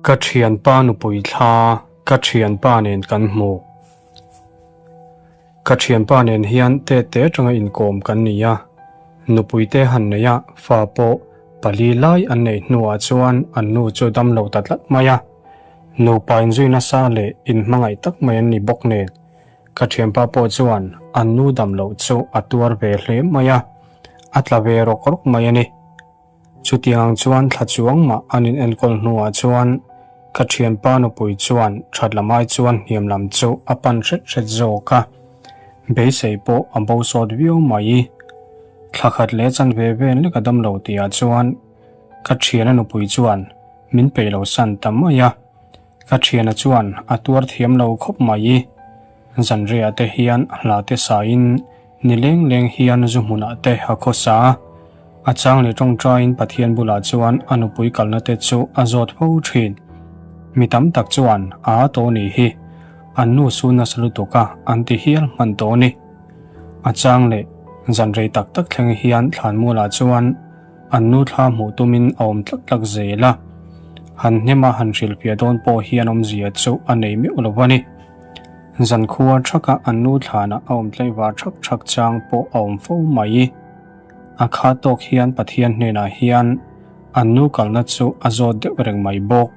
Ka thianpa nupui thla ka thianpa nen kan hmu. Ka thianpa nen hian tete atanga inkawm kan ni a, nupui te han nei a, fa pawh pali lai an neih hnuah chuan an nu chu dam lo ta tlat mai a. Nupa inzui nasa leh inhmangaih tak mai an ni bawk nen, ka thianpa pawh chuan an nu dam loh chu a tuar ve hle mai a, a tla ve rawk rawk mai a ni. Chutiang chuan thla chuang mah an in enkawl hnuah chuan ka thianpa nupui chuan that lam ai chuan hniam lam chu a pan hret hret zawk a, beisei pawh a bo sawt viau mai. Thla khat leh chanve vel lek a dam lo tihah chuan ka thiana nupui chuan min peih lo san ta mai a, ka thiana chuan a tuar thiam lo khawp mai. Zanriah te hian hla te sain Ni leng leng hian zu hmunah te a khawsa a, a chang leh tawngtaiin Pathian bulah chuan a nupui kalna te chu a zawt fo thin. Mi tam tak chuan a a tawh nih hi an nu su nasa lutuk a an ti hial hman tawh a ni. A chang leh zan rei tak tak thleng hian thlanmualah chuan an nu thla hmuh tumin a awm tlak tlak zel a, han hnema han hrilhfiah dawn pawh hian awmzia chu a nei meuh lo a ni. Zankhua thaka an nu thlanah a awm tlaivar thak thak chang pawh a awm fo mai. A kha tawk hian Pathian hnenah hian an nu kalna chu a zawt deuh reng mai bawk.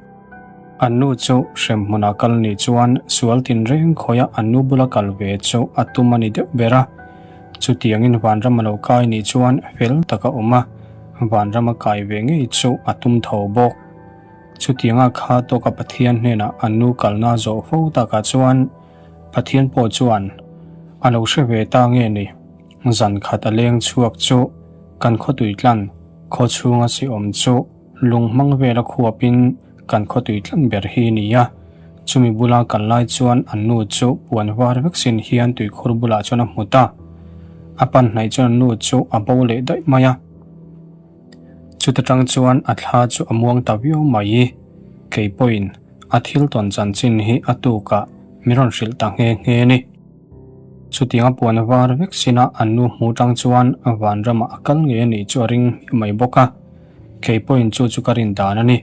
An nu chu hremhmunah kal nih chuan sual tinreng khawia an nu bula kal ve chu a tum a ni deuh ber a. Chutiangin vanram a lo kai nih chuan fel taka awm a, vanram a kai ve ngei chu a tum tho bawk. Chutianga kha tawka Pathian hnenah an nu kalna zawh fo takah chuan Pathian pawh chuan a lo hre ve ta nge ni? Zan khat a leng chhuak chu kan khawtui tlan khaw chhunga si awm chu lung hmang vela khuapin kan khawtui tlan ber hi ni a. Chumi bula kal lai chuan an nu chu puan var vek sin hian tuikhur bulah chuan a hmu ta. A pan hnaih chuan an nu chu a bo leh daih mai a. Chuta tang chuan a thla chu a muang ta viau mai. Kei pawhin a thil tawn chanchin hi a tukah min rawn hrilh ta nghe nghe a ni. Chutianga puan var vek sinah an nu hmu tang chuan vanramah a kal ngei a nih chu a ring hmiah mai bawk a, kei pawhin chu chu ka rin dan a ni.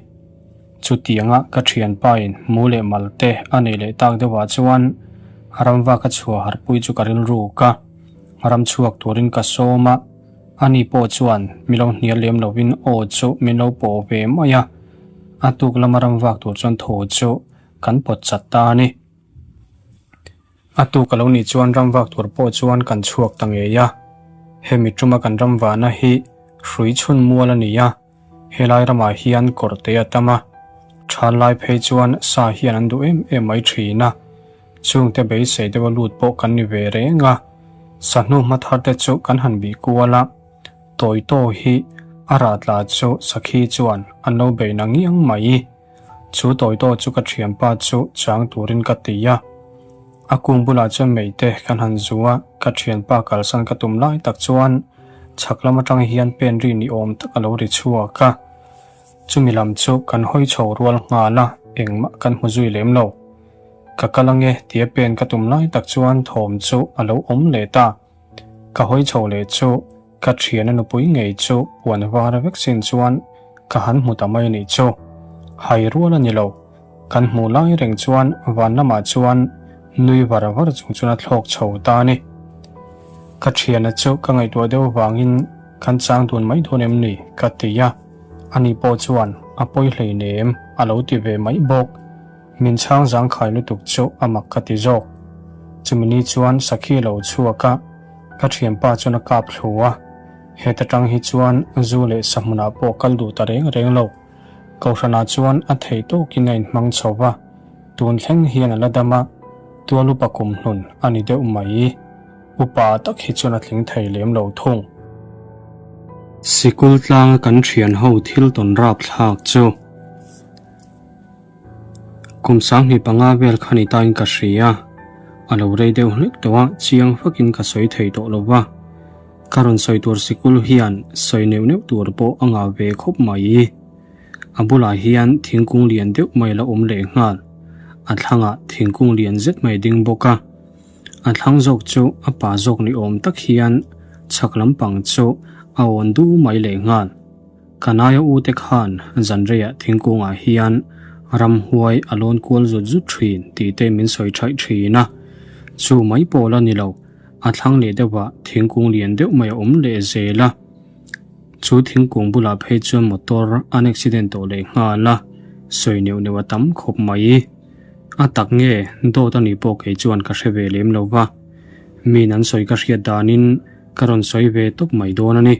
Chutianga ka thianpain mu leh mal te a neih leh tak deuhah chuan ramva ka chhuah harpui chu ka rilruk a, ram chhuak turin ka sawm a. Ani pawh chuan mi lo hnial lem lovin aw chu min lo pawh ve mai a, a tuk lama ram vak tur chuan tho chu kan pawt chat ta a ni. A tuk a lo nih chuan ram vak tur pawh chuan kan chhuak ta ngei a, hemi tuma kan ram vahna hi hrui chhun mual a ni a, helai ramah hian kawr te a tam a, than lai phei chuan sa hian an duh em em mai thin a. Chungte beisei deuha lut pawh kan ni ve reng a, sahnu hma thar te chu kan han bih kual a, Tawitaw hi a rah tla chu sakhi chuan an lo bei na ngiang mai. Chu Tawitaw chu ka thianpa chu chang turin ka ti a, a kung bulah chuan meite kan han zu a, ka thianpa kalsan ka tum lai tak chuan chhak lam atang hian pen ri ni awm tak a lo ri chhuak a, chumi lam chu kan hawi chho rual nghal a, engmah kan hmu zui lem lo. Ka kal ange tia pen ka tum lai tak chuan thawm chu a lo awm leh ta. Ka hawi chho leh chu ka thiana nupui ngei chu puan var vek sin chuan ka han hmu ta mai nih chu. Hai rual a ni lo. Kan hmuh lai reng chuan van lamah chuan nui var var chung chuan a thlawk chho ta a ni. Ka thiana chu ka ngaihtuah deuh vangin kan chang dun mai dawn em ni ka ti a, ani pawh chuan a pawi hleinem a lo ti ve mai bawk. Min chhang zangkhai lutuk chu a mak ka ti zawk. Chumi ni chuan sakhi lo chhuak a, ka thianpa chuan a kap thlu a. Heta tang hi chuan zu leh sahmunah pawh kal duh ta reng reng lo. Kohhranah chuan a theih tawkin a inhmang chho va, tun thleng hian a la dam a, tual upa kum hnun a ni deuh mai. Upa tak hi chuan a tling thei lem lo thung. Sikul tlanga kan thianho thil tawn rapthlak chu. Kum 25 vel kha ni tain ka hria, a lo rei deuh hlek tawh a, chiang fakin ka sawi thei tawh lo va. Ka rawn sawi tur sikul hian sawi neuh neuh tur pawh a ngah ve khawp mai. A bulah hian thingkung lian deuh mai la awm leh nghal, a thlangah thingkung lian zet mai ding bawk a. A thlang zawk chu a pa zawk ni awm tak hian chhak lampang chu a awn du mai leh nghal. Ka naia ute khan zanreiah thingkungah hian Ramhuai a lawn kual zut zut thin tih te min sawi thaih thin a. Chu mai pawh la ni lo, a thlang leh deuhah thingkung lian deuh mai a awm leh zel a. Chu thingkung bulah phei chuan motor an accident tawh leh nghal a, sawi neuh neuh a tam khawp mai. A tak nge dawt a nih pawh kei chuan ka hre ve lem lo va, min an sawi ka hriat danin ka rawn sawi ve tawp mai dawn a ni.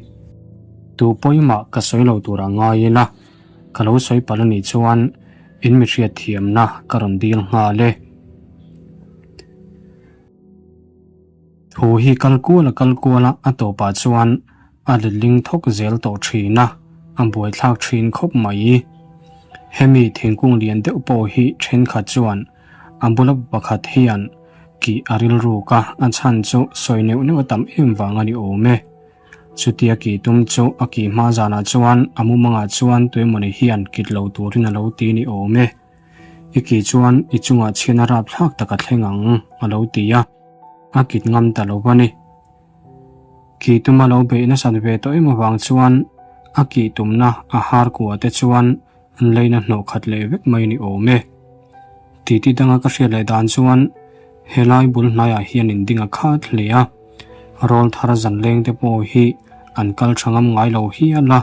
Tu pawimah ka sawi lo tur a ngai ila, ka lo sawi palh a nih chuan in mi hriat thiamna ka rawn dil nghal e. Thu hi kal kual a kal kual a, a tawpah chuan a letling thawk zel tawh thin a, a buaithlak thin khawp mai. Hemi thingkung lian deuh pawh hi thenkhat chuan a bula pakhat hian kih a rilruk a, a chhan chu sawi neuh neuh a tam em vang a ni awm e. Chutia kih tum chu a kih hma zanah chuan a mumangah chuan tuemawni hian kit lo turin a lo ti ni awm e. I kih chuan i chungah chhian a rapthlak tak a thleng ang a lo ti a, a kit ngam ta lo va ni. Kih tuma lo beih nasat ve tawh em avang chuan a kih tumna a har kua te chuan an leina hnawh khat leh vek mai ni awm e. Titi danga ka hriat leh dan chuan helai bul hnaiah hian in ding a khat hle a, rawl thar zan leng te pawh hi an kal tha ngam ngai lo hial a,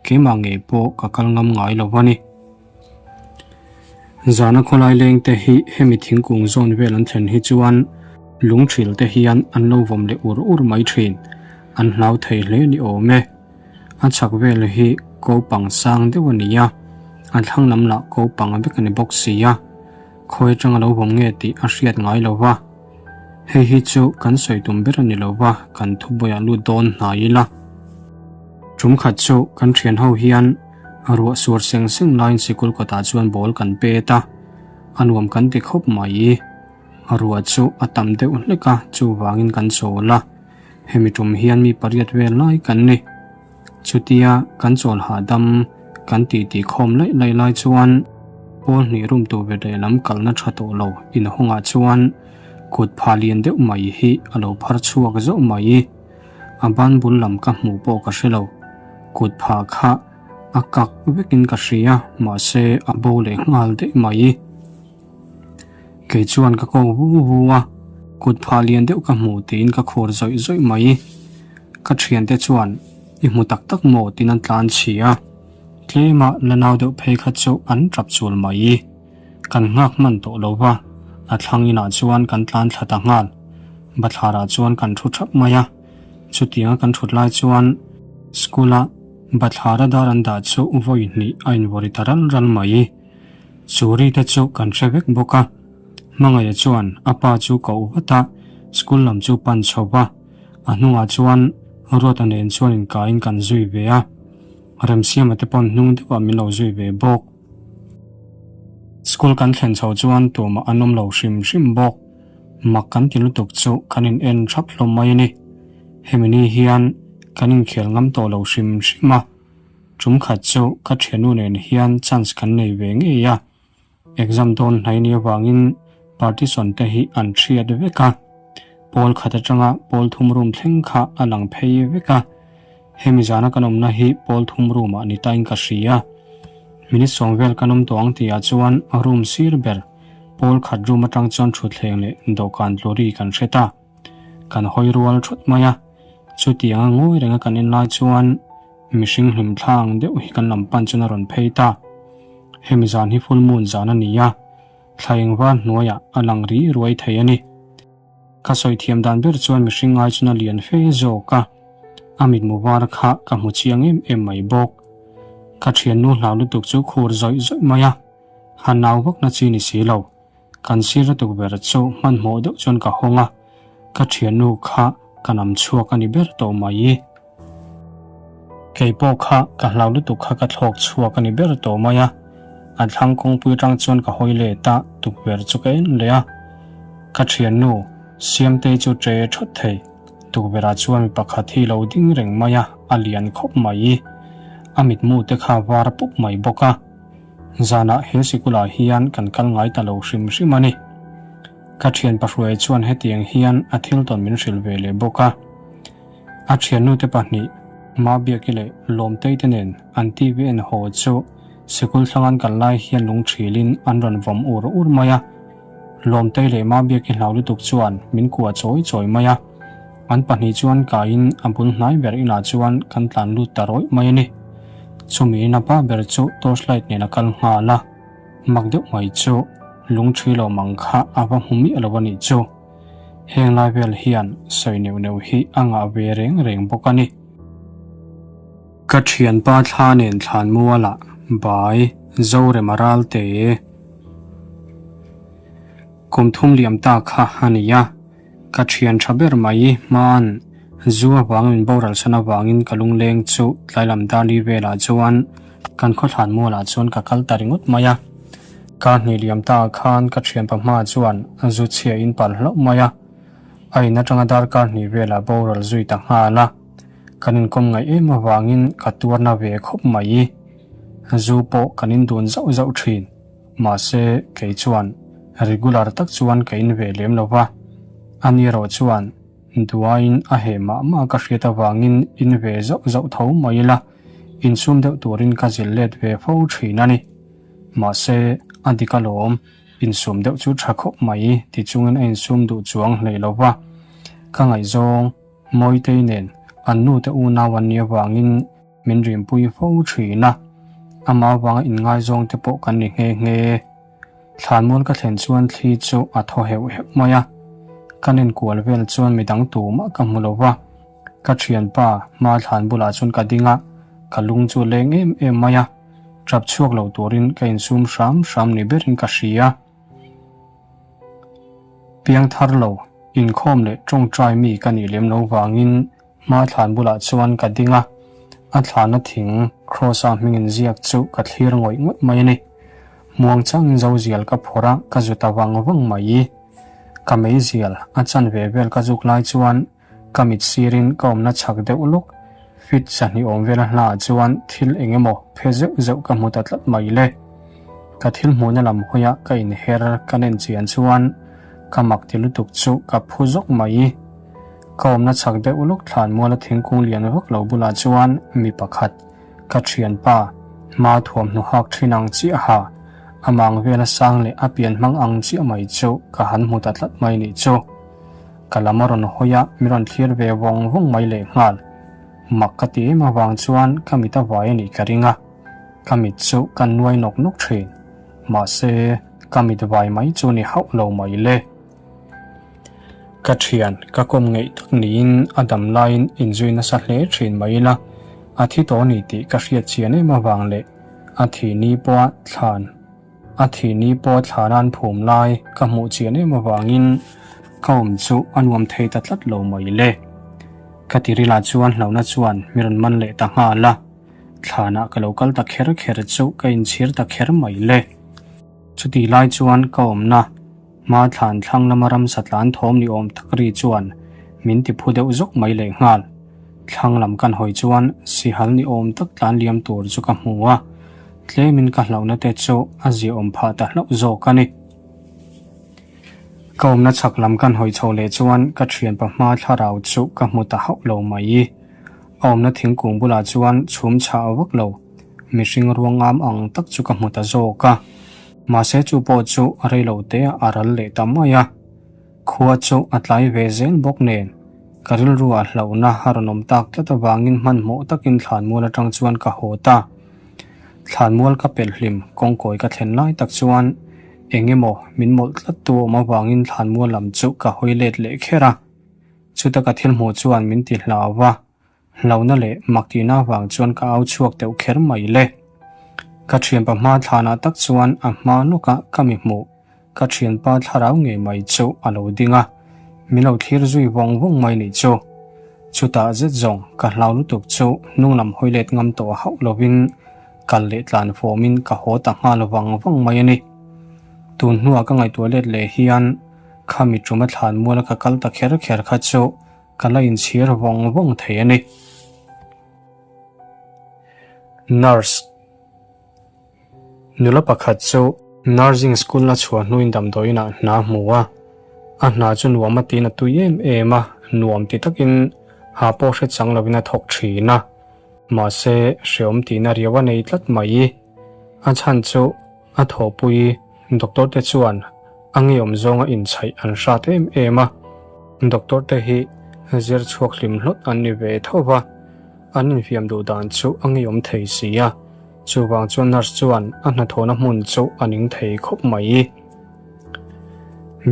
keimah ngei pawh ka kal ngam ngai lo a ni. Zana khawlai leng te hi hemi thingkung zawn vel an thlen hi chuan lungthil te hian an lo vawm leh ur ur mai thin, an hlau thei hle ni awm e. A chhak vel hi ko pang sang deuh a ni a, a thlang lam lah ko pang vek a ni bawk si a, khawi atanga lo vawm nge tih a hriat ngai lo va. Hei hi chu kan sawi tum ber a ni lo va, kan thubuaiah lut dawn hnai ila. Tum khat chu kan thian ho hian ruah sur seng seng laiin sikul kawtah chuan ball kan pet a, a nuam kan ti khawp mai. Ruah chu a tam deuh hlek a, chuvangin kan chawl a. Hemi tum hian mi pariat vel lai kan ni. Chutia kan chawl hahdam kan tih tih khawm laih laih lai chuan pawl hnih room tur ve lehlam kalna tha tawh lo inhawngah chuan kut phah lian deuh mai hi a lo phar chhuak zauh mai. A ban bul lam ka hmuh pawh ka hre lo. Kut phah kha a kak vekin ka hria mahse a bo leh nghal daih mai. Kei chuan ka ko vu vu a, kut phah lian deuh ka hmu tiin ka khur zawih zawih mai. Ka thiante chuan i hmu tak tak maw tiin an tlan chhi a, tlema la nau deuh phei kha chu an tap chul mai. Kan nghak hman tawh lo va, a thlang inah chuan kan tlan thla ta nghal. Bathlarah chuan kan thu thap mai a, chutianga kan thut lai chuan school-a bathlara dar an dah chu vawi hnih a invawri ta ral ral mai. Chu ri te chu kan hre vek bawk a, Hmangaih chuan a pa chu koh vat a, school lam chu pan chho va, a hnungah chuan Ruata nen chuan inkaiin kan zui ve a, Remsiama te pawn hnung deuhah min lo zui ve bawk. School kan thlen chho chuan tumah an awm lo hrim hrim bawk, mak kan ti lutuk chu kan in en thap hlawm mai a ni. Hemi ni hian kan inkhel ngam tawh lo hrim hrim a. Tum khat chu ka thiannu nen hian chance kan nei ve ngei a, exam dawn hnai ni avangin partition te hi an thiat vek a, pawl khat atanga pawl thum room thleng kha a lang phei vek a, hemi zana kan awmna hi pawl thum room ah ni tain ka hria. Minute sawm vel kan awm tawh ang tihah chuan room sir ber pawl khat room atang chuan thutthleng leh dawhkan tlawri kan hre ta. Kan hawi rual thut mai a, chutianga ngawi renga kan en lai chuan mihring hlim thlang deuh hi kan lam pan chuan a rawn phei ta. Hemi zan hi full moon zan a ni a, thla eng var hnuaiah a lang ri ruai thei a ni. Ka sawi thiam dan ber chuan mihring ngai chuan a lian fe zawk a, a mitmu var kha ka hmu chiang em em mai bawk. Ka thiannu hlau lutuk chu khur zawih zawih mai a, han nau vakna chi ni si lo. Kan sir a tukverh chu hmanhmawh deuh chuan ka hawng a, ka thiannu kha ka nam chhuak a ni ber tawh mai. Kei pawh kha ka hlau lutuk kha ka thlawk chhuak a ni ber tawh mai a, a thlang kawngpui atang chuan ka hawi let a, tukverh chu ka en leh a. Ka thiannu Siamtei chu ṭe thawt thei, tukverhah chuan mi pakhat hi lo ding reng mai a, a lian khawp mai. A mitmu te kha var pup mai bawk a. Zanah he sikulah hian kan kal ngai ta lo hrim hrim a ni. Ka thian pahruai chuan hetiang hian a thil tawn min hrilh ve leh bawk a. A thiannute pahnih, Mabiaki leh Lawmtei te nen an TV en haw chu Sikul thlang an kal lai hian lung ṭhilin an rawn vawm ur ur mai a. Lawmtei leh Mabiaki hlau lutuk chuan min kuah chawi chawi mai a. An pahnih chuan kaiin a bul hnai ber inah chuan kan tlan lut ta rawih mai a ni. Chumi in a pa ber chu torchlight nen a kal nghal a. Mak deuh mai chu lung ṭhi lo mang kha a va hmu miah lo a nih chu. Heng lai vel hian sawi neuh neuh hi a ngah ve reng reng bawk a ni. Ka thianpa thla nen thlan mualah bai Zorema Ralte kum thum liam ta kha a ni a, ka thian tha ber mai hmaan zu avang min boral san avangin ka lungleng chu tlailam Dali velah chuan kan khaw thlan mualah chuan ka kal ta ringawt mai a. Ka hnih liam ta khan ka thianpa hma chuan zu chhia in palh hlauh mai a, a in atanga darkar hnih velah boral zui ta nghal a. Kan inkawm ngaih em avangin ka tuarna ve khawp mai. Zu pawh kan indun zauh zauh thin. Mahse, kei chuan regular tak chuan ka in ve lem lo va. Ani erawh chuan duaiin a heh mah mah ka hriat avangin in ve zauh zauh tho mai ila, insum deuh turin ka zil let ve fo thin a ni. Mahse, a dik alawm, insum deuh chu tha khawp mai ti chungin a insum duh chuang hlei lo va. Ka ngaihzawng. Mawitei nen an nute unau an nih avangin min rinpui fo thin a, amah avanga inngaizawng te pawh kan ni nghe nghe. Thlanmual ka thlen chuan thli chu a thaw heuh heuh mai a, kan inkual vel chuan midang tumah ka hmu lo va, ka thianpa hma thlan bulah chuan ka ding a, ka lung chu a leng em em mai a, tap chhuak lo turin ka insum hram hram ni berin ka hria. Piangthar lo, inkhawm leh tawngtai mi ka nih lem lo vangin hma thlan bulah chuan ka ding a, a thlana thing Kraws-a hming inziak chu ka thlir ngawih ngawih mai a ni. Muang changin zozial ka phawrh a, ka zu ta vang vang mai. Ka meizial a chanve vel ka zuk lai chuan Ka mit sirin ka awmna chhak deuh lawk fit zahnih awm vela hlaah chuan thil eng emaw phe zeuh zeuh ka hmu ta tlat mai le. Ka thil hmuhna lam hawiah ka inher ka nen chian chuan ka mak ti lutuk chu ka phu zawk mai. Ka awmna chhak deuh lawk thlan muala thingkung lian vak lo bulah chuan mi pakhat ka thianpa hma thuamhnaw hak thin ang chiaha a mang vela sang leh a pian hmang ang chiah mai chu ka han hmu ta tlat mai nih chu. Ka lam a rawn hawi a, min rawn thlir ve vawng vawng mai leh nghal. Mak ka ti em avang chuan ka mit a vai a nih ka ring a, ka mit chu ka nuai nawk nawk thin. Mahse, ka mit vai mai chu ni hauh lo mai le. Ka thian, ka kawm ngeih tak niin a dam laiin inzui nasa hle thin mai ila, a thi tawh a ni tih ka hriat chian em avang leh a thi ni pawha thlan A thih ni pawh thlan an phum lai ka hmuh chian em avangin ka awm chu a nuam thei ta tlat lo mai le. Ka tirilah chuan hlauhna chuan mi rawn man leh ta nghal a, thlanah ka lo kal ta kher kher chu ka inchhir ta kher mai le. Chutih lai chuan ka awmna hma thlan thlang lama ramsa tlan thawm ni awm tak ri chuan min ti phu deuh zawk mai leh nghal. Thlang lam kan hawi chuan sihal ni awm tak tlan liam tur chu ka hmu a. Tlemin ka hlauhna te chu a ziaawm phah ta hlauh zawk a ni. Ka awmna chhak lam kan hawi chho leh chuan ka thianpa hma thlarau chu ka hmu ta hauh lo mai. A awmna thingkung bulah chuan chhum chhah vak lo, mihring ruangam ang tak chu ka hmu ta zawk a. Mahse chu pawh chu rei lo te a ral leh ta mai a. Khua chu a tlai ve zel bawk nen, ka rilruah hlauhna a rawn awm tak tlat avangin hmanhmawh takin thlanmual atang chuan ka haw ta. Thlanmual ka pelh hlim kawngkawi ka thlen lai tak chuan eng emaw min mawlh tlat tu awm avangin thlanmual lam chu ka hawi let leh kher a. Chuta ka thil hmuh chuan min ti hlau va, hlauhna leh mak tihna avang chuan ka au chhuak deuh kher mai le. Ka thianpa hma thlanah tak chuan a hma lawkah ka mi hmuh Ka thianpa thlarau ngei mai chu a lo ding a, min lo thlir zui vawng vawng mai nih chu. Chutah zet zawng ka hlau lutuk chu hnung lam hawi let ngam tawh hauh lovin kal leh tlan fawmin ka haw ta nghal vang vang mai a ni. Tun hnuah ka ngaihtuah let leh hian khami tuma thlan muala ka kal ta kher kher kha chu ka la inchhir vawng vawng thei a ni. Nurse. Nula pakhat chu nursing school a chhuah hnuin damdawiinah hna a hmu a, a hna chu nuam a tiin a tui em em a, nuam ti takin ha pawh hre chang lovin a thawk thin a, mahse hreawm tihna riau a nei tlat mai. A chhan chu a thawhpui doctor te chuan a ngeiawm zawnga inchhaih an hrat em em a. Doctor te hi zir chhuak hlim hlawt an ni ve tho va, an infiam duh dan chu a ngeiawm thei si a. Chuvang chuan nurse chuan a hnathawhna hmun chu a ning thei khawp mai.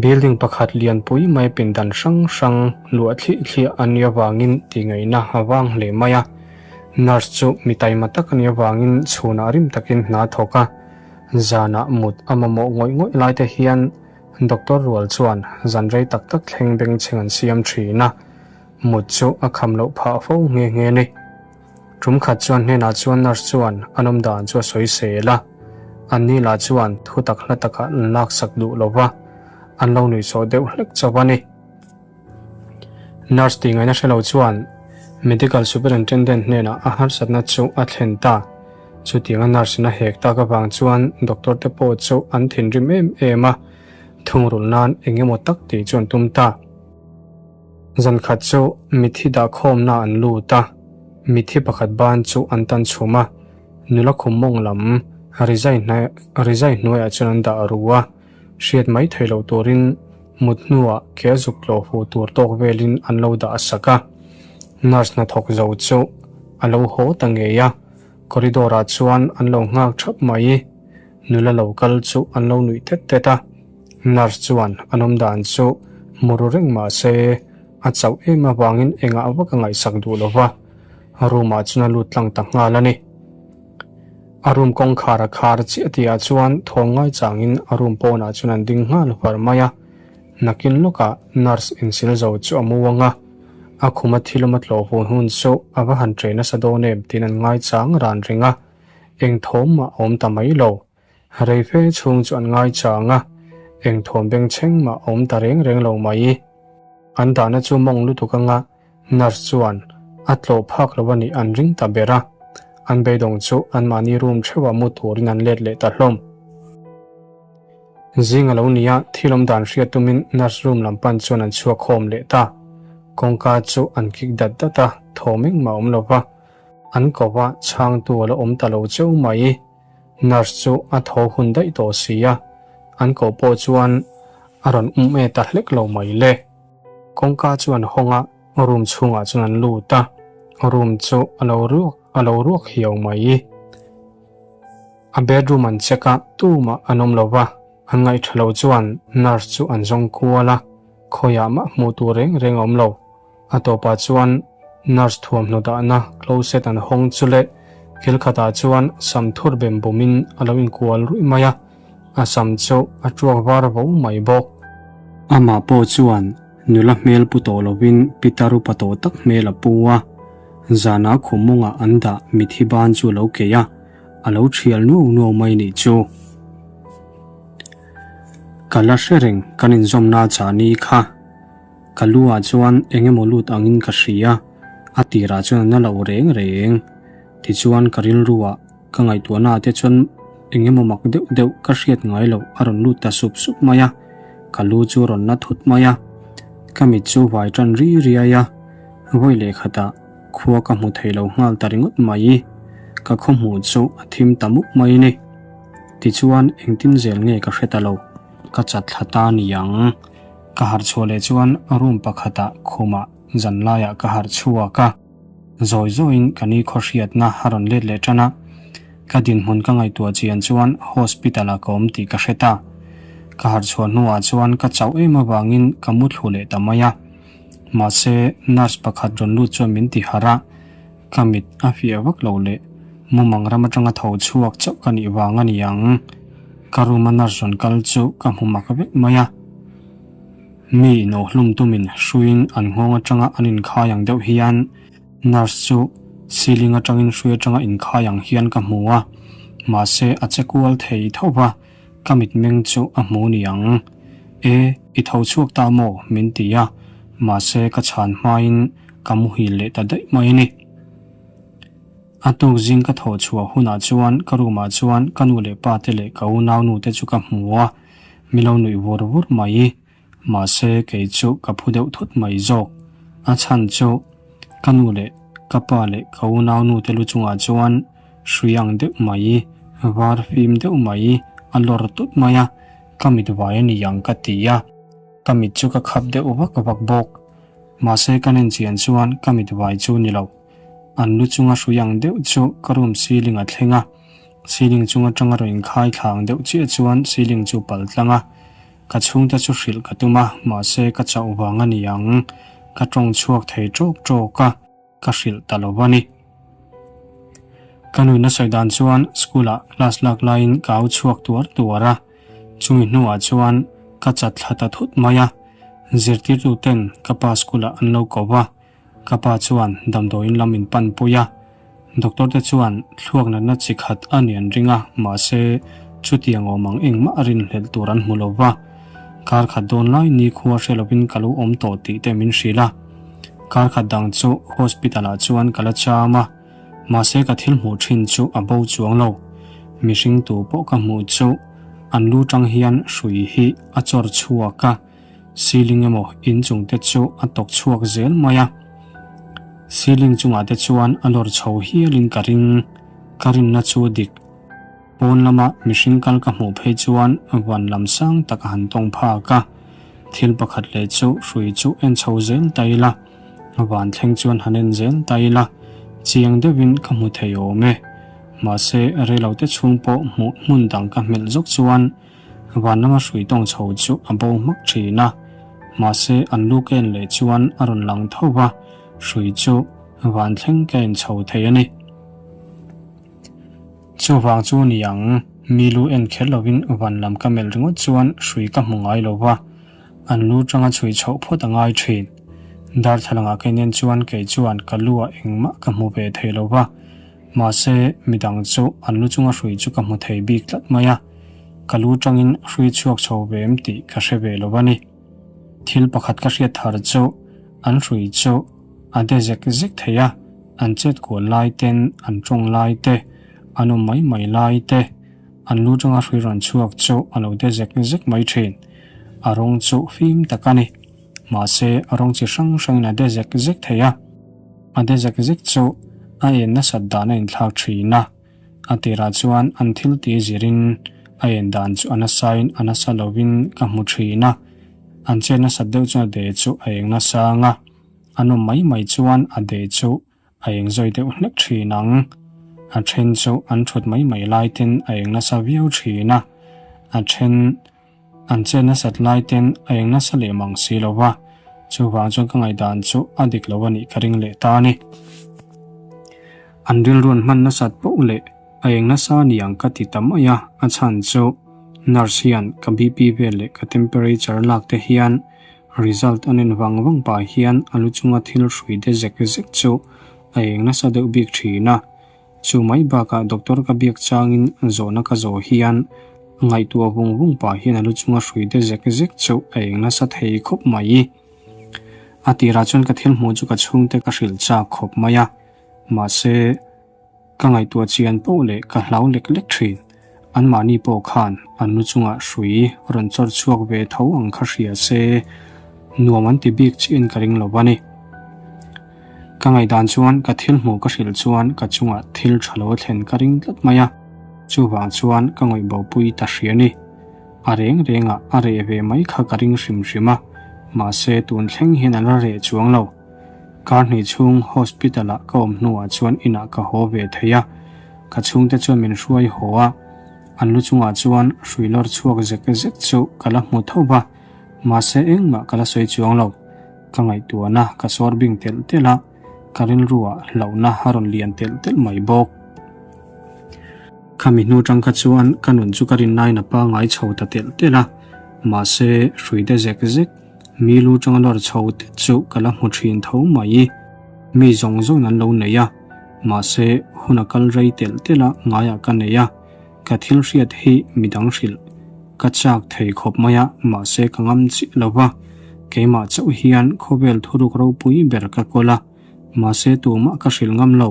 Building pakhat lianpui mai pindan hrang hrang luah thliah thliah a nih avangin tihngaihna a vang hle mai a. Nurse chu mi taima tak a nih avangin chhunah rim takin hna a thawk a, zanah mut a mamawh ngawih ngawih lai te hian doctor rual chuan zan rei tak tak thleng bengchheng an siam thin a, mut chu a kham loh phah fo nghe nghe a ni. Tum khat chuan hnenah chuan nurse chuan an awm dan chu a sawi sel a, anni lah chuan thu tak hla takah an laksak duh lo va, an lo nuihsawh deuh hlek chauh a ni. Nurse tih ngaihna hre lo chuan Medical Superintendent hnenah a harsatna chu a thlen ta. Chutianga nurse in a hek tak avang chuan doctor te pawh chu an thinrim em em a, thungrulh nan eng emaw tak tih chu an tum ta. Zan khat chu mithi dahkhawmna an lut a, mithi pakhat ban chu an tan chhum a, nula khum mawng lam rizai hnuaiah chuan an dah ru a, hriat mai thei loh turin mut hnuah ke zuk tlawh huh tur tawk velin an lo dah sak a. Nurse hnathawk zo chu a lo haw ta ngei a, corridor ah chuan an lo nghak thap mai. Nula lo kal chu an lo nuih tet tet a. Nurse chuan an awm dan chu hmu ru reng mah se a chauh em avangin engah vak a ngaihsak duh lo va, room ah chuan a lut tlang ta nghal a ni. A room kawngkhar a khar chiah tihah chuan thawm ngai changin a room pawnah chuan an ding nghal var mai a, nakin lawkah nurse insil zo chu a mu ang a, a khuma thilawm a tlawh hun hun chu a va han ṭe nasa dawn em tiin an ngai chang ran reng a, eng thawm mah a awm ta mai lo. Rei fe chhung chu an ngai chang a, eng thawm bengchheng mah a awm ta reng reng lo mai. An dahna chu mawng lutuk anga nurse chuan a tlawh phak lo a nih an ring ta ber a, an beidawng chu anmahni room theuhah mu turin an let leh ta hlawm. Zing a lo ni a, thil awm dan hriat tumin nurse room lam pan chuan an chhuak khawm leh ta. Kawngka chu an kik dat dat a, thawm engmah a awm lo va, an ko va chhangtu a la awm ta lo cheu mai. Nurse chu a tho hun daih tawh si a, an koh pawh chuan a rawn um e ta hlek lo mai le. Kawngka chu an hawng a, room chhungah chuan an lut a, room chu a lo ruak a lo ruak hiau mai. A bedroom an check a, tumah an awm lo va, an ngaihṭha lo chuan nurse chu an zawng kual a, khawiah mah hmuh tur reng reng a awm lo. A tawpah chuan nurse thuamhnaw dahna closet an hawng chu leh kil khatah chuan sam thur bem bumin a lo inkual ruih mai a, a sam chu a tuak var vo mai bawk. Amah pawh chuan nula hmel pu tawh lovin pitar upa tawh tak hmel a pu a, zanah khum mawngah an dah mithi ban chu a lo keih a, a lo thial nuau nuau mai nih chu. Ka la hre reng kan inzawmna chahni kha. Ka lu ah chuan eng emaw lut angin ka hria, a tirah chuan a na lo reng reng. Tichuan ka rilru ah ka ngaihtuahna ah te chuan eng emaw mak deuh deuh ka hriat ngai loh a rawn lut ta sup sup mai a, ka lu chu a rawn na thut mai a, ka mit chu vai tan ri riai a, vawi leh khatah khua ka hmu thei lo nghal ta ringawt mai, ka khaw hmuh chu a thim ta mup mai a ni. Tichuan engtin zel nge ka hre ta lo, ka chat thla ta niang. Ka harh chhuah leh chuan room pakhatah khumah zan laiah ka harh chhuak a, zawi zawiin ka ni khawhriatna a rawn let leh tan a, ka dinhmun ka ngaihtuah chian chuan hospital ah ka awm tih ka hre ta. Ka harh chhuah hnuah chuan ka chauh em avangin ka mu thlu leh ta mai a, mahse nurse pakhat rawn lut chuan min ti harh a, ka mit a fiah vak lo leh mumang ram atanga tho chhuak chauh ka nih vang a ni ang. Ka room a nurse rawn kal chu ka hmu mak vek mai a, mi inawhhlum tumin hruiin an nghawng atanga an inkhai ang deuh hian nurse chu ceiling atangin hrui atanga inkhai ang hian ka hmu a, mahse a che kual thei tho va, ka mitmeng chu a hmu ni ang. E, i tho chhuak ta maw? min ti a, mahse ka chhan hmain ka muhil leh ta daih mai a ni. A tuk zing ka thawh chhuah hunah chuan ka room ah chuan ka nu leh pa te leh ka unau nu te chu ka hmu a, mi lo nuih vur vur mai. Mahse kei chu ka phu deuh thut mai zawk. A chhan chu ka nu leh ka pa leh ka unau nu te lu chungah chuan hrui ang deuh mai. var fim deuh mai a lawr tut mai a, ka mit vai a ni ang ka ti a, ka mit chu ka khap deuh vak vak bawk. Mahse ka nen chian chuan ka mit vai chu ni lo. An lu chunga hrui ang deuh chu ka room ceiling a thleng a, ceiling chung atanga rawn inkhai thla ang deuh chiah chuan ceiling chu pal tlang a, ka chhungte chu hrilh ka tum a, mahse ka chauh vang a ni ang, ka tawng chhuak thei tawk tawk a. ka hrilh ta lo a ni. Ka nuina sawi dan chuan school ah class lak laiin ka au chhuak tuar tuar a, chumi hnuah chuan ka chat thla ta thut mai a, zirtirtu ten ka pa school ah an lo ko va, ka pa chuan damdawiin lam in pan pui a, doctor te chuan thluak natna chi khat a ni an ring a, mahse chutiang awm ang engmah a rinhlelh tur an hmu lo va. Kar khat dawn lai nikhua hre lovin ka lo awm tawh tih te min hrilh a. Kar khat dang chu hospital ah chuan ka la cham a, mahse ka thil hmuh thin chu a bo chuang lo. Mihring tu pawh ka hmuh chu an lu tang hian hrui hi a chawr chhuak a, ceiling emaw inchung te chu a tawk chhuak zel mai a. Ceiling chungah te chuan a lawr chho hialin ka ring, ka rinna chu dik. Pawn lama mihring kal ka hmuh phei chuan van lam sang tak a han tawng phak a, thil pakhat leh chu hrui chu en chho zel ta ila, van thleng chuan han en zel ta ila, chiang deuhin ka hmu thei awm e. Mahse, reilote chhung pawh hmuh hmun dang ka hmelh zawk chuan van lama hrui tawng chho chu a bo hmak thin a, mahse an lu ka en leh chuan a rawn lang tho va, hrui chu van thleng ka en chho thei a ni. Chuvang chu ni ang, mi lu en kher lovin van lam ka melh ringawt chuan hrui ka hmu ngai lo va, an lu tanga chhui chhoh phawt a ngai thin. Darthlalangah ka inen chuan kei chuan ka lu ah engmah ka hmu ve thei lo va, mahse midang chu an lu chunga hrui chu ka hmu thei bik tlat mai a, ka lu tangin hrui chhuak chho ve em tih ka hre ve lo a ni. Thil pakhat ka hriat thar chu an hrui chu a de zek zek thei a, an chet kual lai ten, an tawng lai te, an awm mai mai lai te, an lu tanga hrui rawn chhuak chu a lo de zek zek mai thin. A rawng chu fim tak a ni. Mahse, a rawng chi hrang hrangin a de zek zek thei a. A de zek zek chu a en nasat dan a inthlak thin a. A tirah chuan an thil ti zirin a en dan chu a nasain a nasa lovin ka hmu thin a. An chet nasat deuh chuan a de chu a eng nasa ang a. A nawm mai mai chuan a de chu a eng zawi deuh hlek thin ang. A then chu an thut mai mai lai ten a eng nasa viau thin a, a then an chet nasat lai ten a eng nasa leh mang si lo va, chuvang chuan ka ngaihdan chu a dik lo a nih ka ring leh ta a ni. An rilruan hman nasat poh leh a eng nasa ni ang ka ti ta mai a, a chhan chu nurse hian ka BP vel leh ka temperature lak te hian Result an en vang vang pah hian a lu chunga thil hrui de zek zek chu a eng nasa deuh bik thin a. Chu mai bakah doctor ka biak changin zawhna ka zawh hian a ngaihtuah vung vung pah hian a lu chunga hrui de zek zek chu a eng nasa thei khawp mai. A tirah chuan ka thil hmuh chu ka chhungte ka hrilh chak khawp mai a, mahse, Ka ngaihtuah chian poh leh ka hlau lek lek thin. Anmahni pawh khan an lu chungah hrui rawn chawr chhuak ve tho ang kha hria se, nuam an ti bik chiahin ka ring lo a ni. Ka ngaihdan chuan ka thil hmuh ka hrilh chuan ka chungah thil tha lo a thlen ka ring tlat mai a, chuvang chuan ka ngawih bopui ta hria ni. A reng rengah a reh ve mai kha ka ring hrim hrim a, mahse tun thleng hian a la reh chuang lo. Kar hnih chhung hospital ah ka awm hnuah chuan inah ka haw ve thei a, ka chhungte chuan min hruai haw a, an lu chungah chuan hrui lawr chhuak zek zek chu ka la hmu tho va, mahse engmah ka la sawi chuang lo. Ka ngaihtuahna ka sawr bing telh telh a, ka rilruah hlauhna a rawn lian telh telh mai bawk. Khami hnu tang kha chuan ka nun chu ka rinnain a pangai chho ta telh telh a, mahse hrui de zek zek, Mi lu tanga lawr chho te chu ka la hmu thin tho mai. Mi zawng zawng an lo nei a, mahse hun a kal rei telh telh a ngaiah ka nei a, ka thil hriat hi midang hrilh ka chak thei khawp mai a, mahse ka ngam chiah lo va, keimah chauh hian khawvel thuruk ropui ber ka kawl a, mahse tumah ka hrilh ngam lo.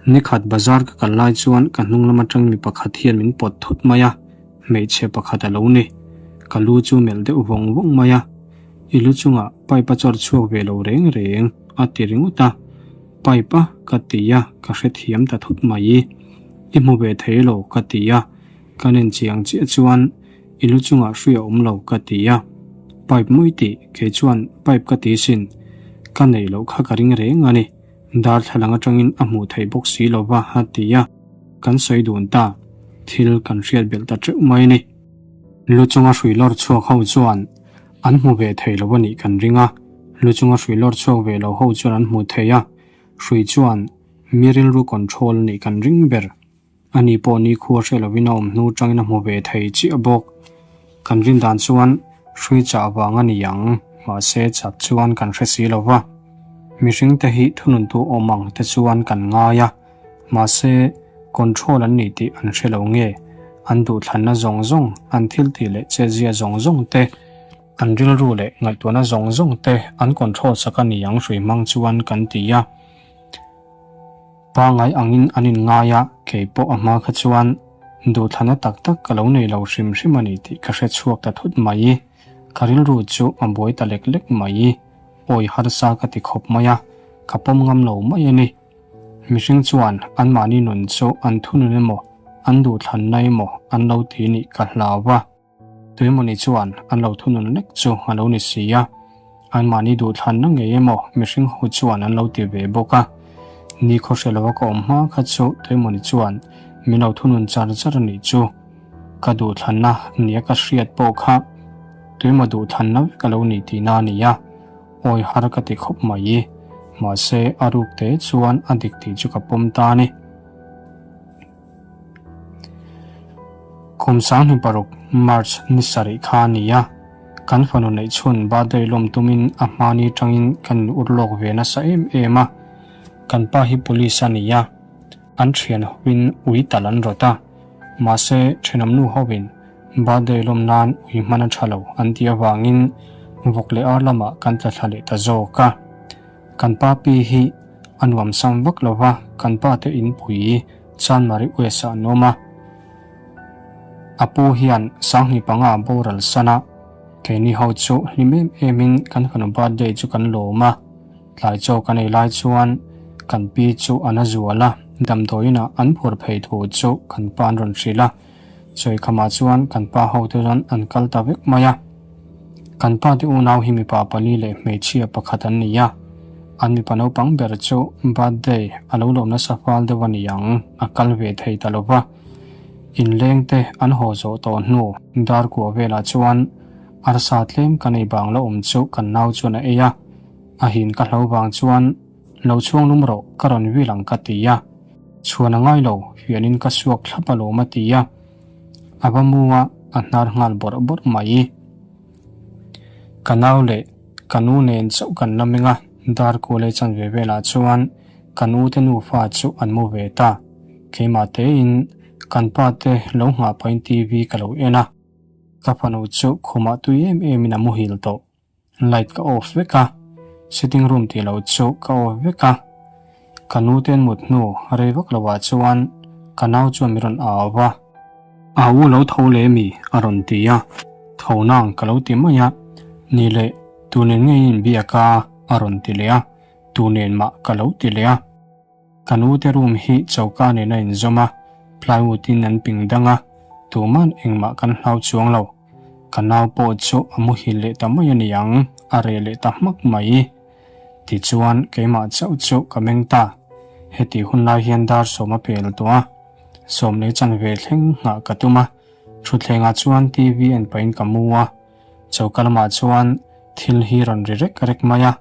Nikhat bazar ka kal lai chuan ka hnung lam atang mi pakhat hian min pawt thut mai a. Hmeichhe pakhat a lo ni. Ka lu chu melh deuh vawng vawng mai a, I lu chungah pipe a chawr chhuak ve lo reng reng, a ti ringawt a. Pipe a? ka ti a, ka hrethiam ta thut mai. I hmu ve thei lo ka ti a, kan en chiang chiah chuan i lu chungah hrui a awm lo ka ti a. Pipe mawi tih kei chuan pipe ka ti sin, ka neih loh kha ka ring reng a ni, darthlalang atangin a hmuh theih bawk si lo va a ti a, kan sawi dun ta, thil kan hriat belh ta teuh mai a ni. Lu chunga hrui lawr chhuak ho chuan an hmu ve thei lo a nih kan ring a, lu chunga hrui lawr chhuak ve lo ho chuan an hmu thei a, hrui chuan mi rilru control a nih kan ring ber. Ani pawh nikhua hre lovin a awm hnu tangin a hmu ve thei chiah bawk. Kan rin dan chuan hrui chah vang a ni ang, mahse chak chuan kan hre si lo va. Mihringte hi thununtu awm ang te chuan kan ngai a, mahse control an ni tih an hre lo nge, an duhthlanna zawng zawng, an thiltih leh chetzia zawng zawng te, an rilru leh ngaihtuahna zawng zawng te an control sak a ni ang hrui hmang chuan kan ti a. Pangai angin an inngai a, kei pawh a hma kha chuan duhthlanna tak tak ka lo nei lo hrim hrim a ni tih ka hre chhuak ta thut mai. Ka rilru chu a buai ta lek lek mai. Awi harsa ka ti khawp mai a, ka pawm ngam lo mai a ni. Mihring chuan anmahni nun chu an thunun emaw, an duhthlanna emaw an lo ti nih ka hlau a. Tuemawni chuan an lo thunun lek chu a lo ni si a, anmahni duhthlanna ngei emaw mihring ho chuan an lo ti ve bawk a. Ni khawhre lova ka awm hma kha chu Tuemawni chuan min lo thunun char char a nih chu. Ka duhthlanna nia ka hriat pawh kha Tuemaw duhthlanna vek a lo ni tihna a ni a, awi har ka ti khawp mai. Mahse a ruk te chuan a dik tih chu ka pawm ta a ni. Kum 26 March ni sarih kha a ni a, kan fanu neih chhun birthday lawm tumin a hmani tangin kan in ur lawk ve nasa em em a, kan pa hi police a ni a, an thian hovin ui tal an rawt a, mahse thenawmnu hovin birthday lawm nan ui hman a tha lo an tih avangin vawk leh ar lamah kan tla thla leh ta zawk a, kan pa pi hi a nuam sam vak lo va, kan pa te inpui Chanmari West ah an awm a. A pu hian 5005 a boral san a, keini ho chu hlim em em in kan fanu birthday chu kan lawm a. Tlai chaw kan ei lai chuan kan pi chu a na zual a, damdawiin ah an phur phei thu chu kan pa an rawn hrilh a. Chawikhamah chuan kan pa ho te chuan an kal ta vek mai a. Kan pa te unau hi mipa pali leh hmeichhia pakhat an ni a, an mipa naupang ber chu birthday a lo lawm nasa fal deuh a ni ang, a kal ve thei ta lo va. Inleng te an haw zawh tawh hnu dar kua velah chuan arsa tlem kan ei bang la awm chu kan nau chuan a ei a, a hin ka hlo vang chuan lo chhuang lum rawh ka rawn vil ang ka ti a, chhuan a ngai lo hianin ka suak thlap alawm a ti a. A va mu a, a hnar nghal bawrh bawrh mai. Ka nau leh ka nu nen chauh kan la meng a, dar kualei chanve velah chuan ka nu te nufa chu an mu ve ta. Keimah tein kan pa te lo nghah pahin TV ka lo en a, ka fanu chu khumah tui em emin a muhil tawh. Light ka off vek a, sitting room tih loh chu ka off vek a. Ka nu te an mut hnu rei vak lo ah chuan ka nau chuan min rawn au a. Au u lo tho leh mi a rawn ti a, tho nang ka lo ti mai a, ni leh tu nen ngei in biak a a rawn ti leh a, tu nen mah ka lo ti leh a. Ka nu te room hi choka nen a inzawm a, plywood in an ping dang a, tuman engmah kan hlau chuang lo. Ka nau pawh chu a muhil leh ta mai a ni ang, a reh leh ta hmak mai. Tichuan keimah chauh chu ka meng ta. Heti hun lai hian dar sawm a pel tawh a, sawmlei chanve thleng nghah ka tum a, thutthlengah chuan TV en pahin ka mu a, choka lamah chuan thil hi rawn ri rek rek mai a.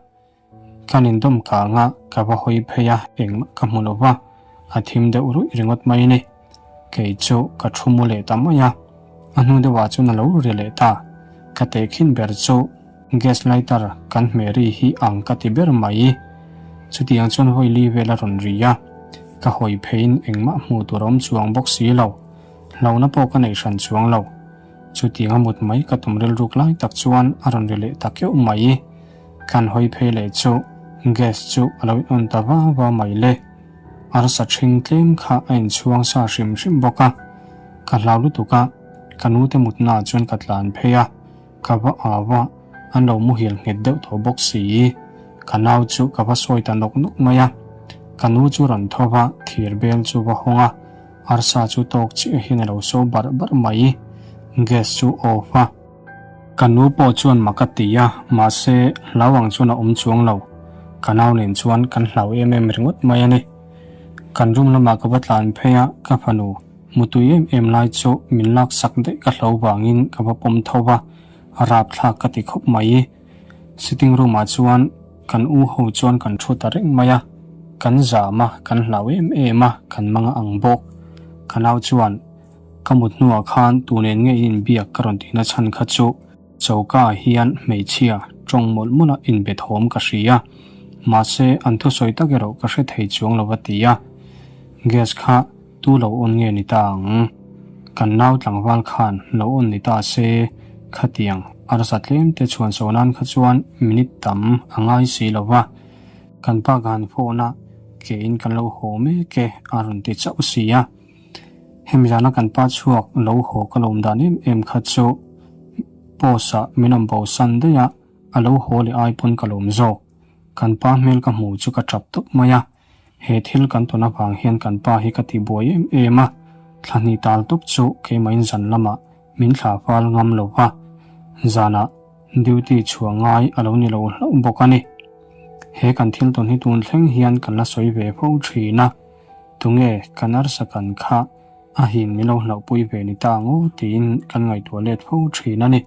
Kan indawm kang a, ka va hawi phei a, engmah ka hmu lo va, a thim deuh ruih ringawt mai a ni. Kei chu ka thu mu leh ta mai a, a hnu deuhah chuan a lo ri leh ta. Ka tehkhin ber chu gas lighter kan hmeh ri hi ang ka ti ber mai. Chutiang chuan vawi li vel a rawn ri a, ka hawi pheiin engmah hmuh tur a awm chuang bawk si lo. Hlauhna pawh ka neih hran chuang lo. Chutiang a mut mai ka tum rilruk lai tak chuan a rawn ri leh ta keuh mai. Kan hawi phei leh chu gas chu a lo in on ta va va mai le. Arsa ṭhing tlem kha a inchhuang sa hrim hrim bawk a. Ka hlau lutuk a, ka nute mutna ah chuan ka tlan phei a, ka va au a, an lo muhil nghet deuh tawh bawk si. Ka nau chu ka va sawi ta nawk nawk mai a. Ka nu chu rawn tho va, thir bel chu va hawng a. Arsa chu tawk chiah hian a lo so barh barh mai. Gas chu off a. Ka nu pawh chuan mak a ti a, mahse hlau ang chuan a awm chuang lo. Ka nau nen chuan kan hlau em em ringawt mai a ni. Kan room lamah ka va tlan phei a, ka fanu mutui em em lai chu min lak sak daih ka hlo vangin ka va pawm tho va, rapthlak ka ti khawp mai. Sitting room ah chuan kan u ho chuan kan thu ta reng mai a, kan zam a, kan hlau em em a, kan mang a ang bawk. Ka nau chuan ka mut hnuah khan tu nen nge in inbiak ka rawn tihna chhan kha chu choka ah hian hmeichhia tawng mawlh mawlh a inbe thawm ka hria, mahse an thusawi tak erawh ka hre thei chuang lo a ti a, gas kha Tu lo awn nge ni ta ang? Kan nau tlangval khan lo awn ni ta se, khatiang arsa tlem te chhuan saw nan kha chuan minute tam a ngai si lo va. Kan pa ka han phone a, kein kan lo haw mek e a rawn ti chauh si a. Hemi zana kan pa chhuak lo haw ka lawm dan em em kha chu post ah min awm bo san daih a, a lo haw leh ai pawn ka lawm zawk. Kan pa hmel ka hmu chu ka tap tawp mai a. He thil kan tawn avang hian kan pa hi ka ti buai em em a, thla hnih tal tawp chu keimahin zan lamah min thla fal ngam lo va, zanah duty chhuah ngai a lo ni lo hlauh bawk a ni. He kan thil tawn hi tun thleng hian kan la sawi ve fo thin a, tunge kan arsa kan kha a hin min lo hlauhpui ve ni ta ngaw tiin kan ngaihtuah let fo thin a ni.